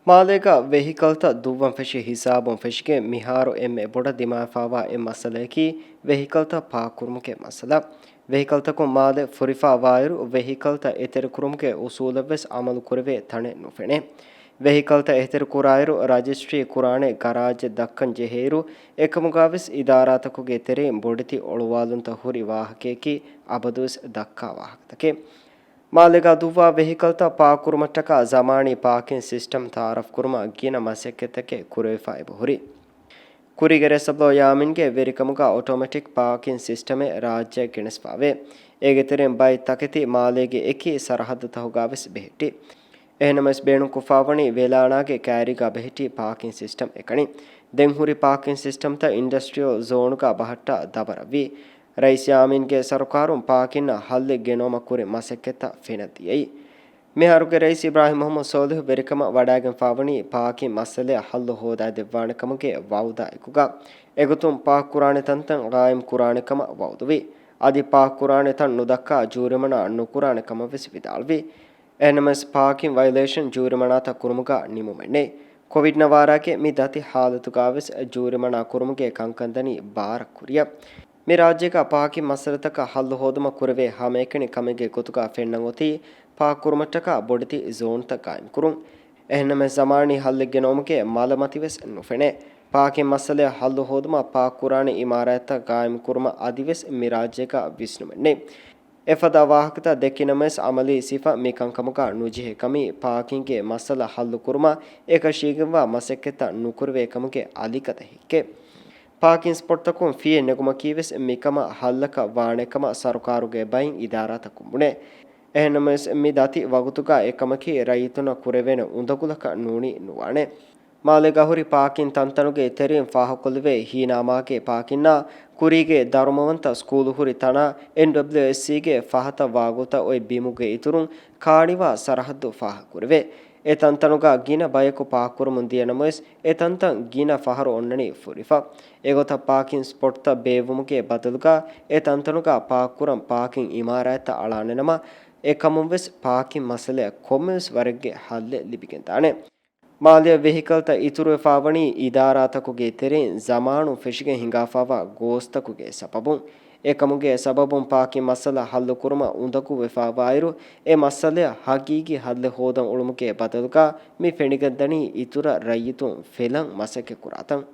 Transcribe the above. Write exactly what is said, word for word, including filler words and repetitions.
މާލޭގަ ވެހިކަލްތައް ދުއްވަން ފެށި ހިސާބުން ފެށިގެން މިހާރު އެންމެ ބޮޑަށް ދިމާވެފާވާ އެއް މައްސަލަޔަކީ ވެހިކަލްތައް ޕާކް ކުރުމުގެ މައްސަލަ. ވެހިކަލްތަކުން މާލެ ފުރިފާވާއިރު، ވެހިކަލްތައް އެތެރެކުރުމުގެ އުސޫލަށްވެސް ޢަމަލު ކުރެވޭ ތަނެއް ނުފެނޭ. ވެހިކަލްތައް އެތެރެކުރާއިރު، ރަޖިސްޓްރީ ކުރާނެ ގަރާޖެއް ދައްކަން ޖެހޭއިރު، އެކަމުގަވެސް އިދާރާތަކުގެ ތެރެއިން ބޮޑެތި އޮޅުވާލުންތައް ހުރި ވާހަކަޔަކީ އަބަދުވެސް ދައްކާ ވާހަކަތަކެއް. މާލޭގަ ދުއްވާ ވެހިކަލްތައް ޕާކް ކުރުމަށްޓަކާ ޒަމާނީ ޕާކިން ސިސްޓަމް ތައާރަފް ކުރުމަށް ގިނަ މަސައްކަތްތަކެއް ކުރެވިފަ އެބަހުރި. ކުރީގެ ރެސަބްލޯ ޔާމީންގެ ވެރިކަމުގަ އޮޓޯމެޓިކް ޕާކިން ސިސްޓަމެއް ރާއްޖެއަށް ގެނެސްފާވޭ. އޭގެ ތެރެއިން ބައެއް ތަކެތި މާލޭގެ އެކި ސަރަހައްދުތަކުގަވެސް ބެހެއްޓި. އެހެންނަމަވެސް ބޭނުންކޮށްފާވަނީ ވެލާނާގެ ކައިރީގަ ބެހެއްޓި ޕާކިން ސިސްޓަމް އެކަނި. ދެން ހުރި ޕާކިން ސިސްޓަމްތައް އިންޑަސްޓްރިއަލް ޒޯނުގަ ބަހައްޓާ ދަބަރަށްވި. ރައީސް ޔާމީންގެ ސަރުކާރުން ޕާކިންއަށް ހައްލެއް ގެނައުމަށް ކުރި މަސައްކަތްތައް ފެނަށްދިޔައީ. މިހާރުގެ ރައީސް އިބްރާހިމް މުހައްމަދު ސޯލިހު ވެރިކަމަށް ވަޑައިގެންފާވަނީ ޕާކިން މައްސަލައަށް ހައްލު ހޯދާދެއްވާނެކަމުގެ ވައުދާ އެކުގަ، އެގޮތުން ޕާކްކުރާނެ ތަންތަން ގާއިމްކުރާނެކަމަށް ވައުދުވި. އަދި ޕާކްކުރާނެ ތަން ނުދައްކާ ޖޫރިމަނާ ނުކުރާނެ ކަމަށްވެސް ވިދާޅުވި. އެހެންނަމަވެސް ޕާކިން ވަޔޮލޭޝަން ޖޫރިމަނާތައް ކުރުމުގަ ނިމުމެއްނެތް. ކޮވިޑް ނަވާރާގެ މި ދަތި ހާލަތުގަވެސް ޖޫރިމަނާ ކުރުމުގެ ކަންކަންދަނީ ބާރަށް ކުރިއަށް. މި ރާއްޖޭގަ ޕާކިން މައްސަލަތަކަށް ހައްލު ހޯދުމަށް ކުރެވޭ ހަމައެކަނި ކަމެއްގެ ގޮތުގަ ފެންނަން އޮތީ ޕާކްކުރުމަށްޓަކާ ބޮޑެތި ޒޯންތައް ގާއިމްކުރުން. އެހެންނަމަވެސް ޒަމާނީ ހައްލެއް ގެނައުމުގެ މަލަމަތިވެސް ނުފެނޭ. ޕާކިން މައްސަލައަށް ހައްލު ހޯދުމަށް ޕާކްކުރާނެ އިމާރާތްތައް ގާއިމްކުރުމަށް އަދިވެސް މި ރާއްޖޭގަ ވިސްނުމެއްނެތް. އެފަދަ ވާހަކަތައް ދެއްކިނަމަވެސް، އަމަލީ ސިފަ މި ކަންކަމުގަ ނުޖެހޭ ކަމީ ޕާކިންގެ މައްސަލަ ހައްލުކުރުމަށް އެކަށީގެންވާ މަސައްކަތްތައް ނުކުރެވޭ ކަމުގެ އަލިގަދަ ހިއްކެއް. ޕާކިން ސްޕޮޓްތަކުން ފީއެއް ނެގުމަކީވެސް މިކަމަށް ހައްލަކަށް ވާނެކަމަށް ސަރުކާރުގެ ބައިން އިދާރާތަކުން ބުނޭ. އެހެންނަމަވެސް، މި ދަތި ވަގުތުގަ އެކަމަކީ ރައްޔިތުންނަށް ކުރެވޭނެ އުނދަގުލަކަށް ނޫނީ ނުވާނެ. މާލޭގަ ހުރި ޕާކިން ތަންތަނުގެ ތެރެއިން ފާހަގަކޮށްލެވޭ ހީނާމާގެ ޕާކިންއާ، ކުރީގެ ދަރުމަވަންތަ ސްކޫލު ހުރި ތަނާ، އެންޑަބްލިއުއެސްސީގެ ފަހަތަށް ވާގޮތަށް އޮތް ބިމުގެ އިތުރުން ކާނިވާ ސަރަހައްދު ފާހަގަކުރެވޭ. އެ ތަންތަނުގަ ގިނަ ބަޔަކު ޕާކްކުރަމުން ދިޔަ ނަމަވެސް، އެ ތަންތަން ގިނަ ފަހަރު އޮންނަނީ ފުރިފަ. އެގޮތަށް ޕާކިން ސްޕޮޓްތައް ބޭއްވުމުގެ ބަދަލުގަ އެ ތަންތަނުގަ ޕާކްކުރަން ޕާކިން އިމާރާތްތައް އަޅާނެ ނަމަ، އެކަމުންވެސް ޕާކިން މައްސަލައަށް ކޮންމެވެސް ވަރެއްގެ ހައްލެއް ލިބިގެންދާނެ. މާލެއަށް ވެހިކަލްތައް އިތުރުވެފާވަނީ އިދާރާތަކުގެ ތެރެއިން ޒަމާނުން ފެށިގެން ހިނގާފާވާ ގޯސްތަކުގެ ސަބަބުން. އެކަމުގެ ސަބަބުން ޕާކިން މައްސަލަ ހައްލުކުރުމަށް އުނދަގޫވެފާވާއިރު، އެ މައްސަލައަށް ހަގީގީ ހައްލެއް ހޯދަން އުޅުމުގެ ބަދަލުގަ މި ފެނިގެންދަނީ އިތުރަށް ރައްޔިތުން ފެލަން މަސައްކަތްކުރާތަން.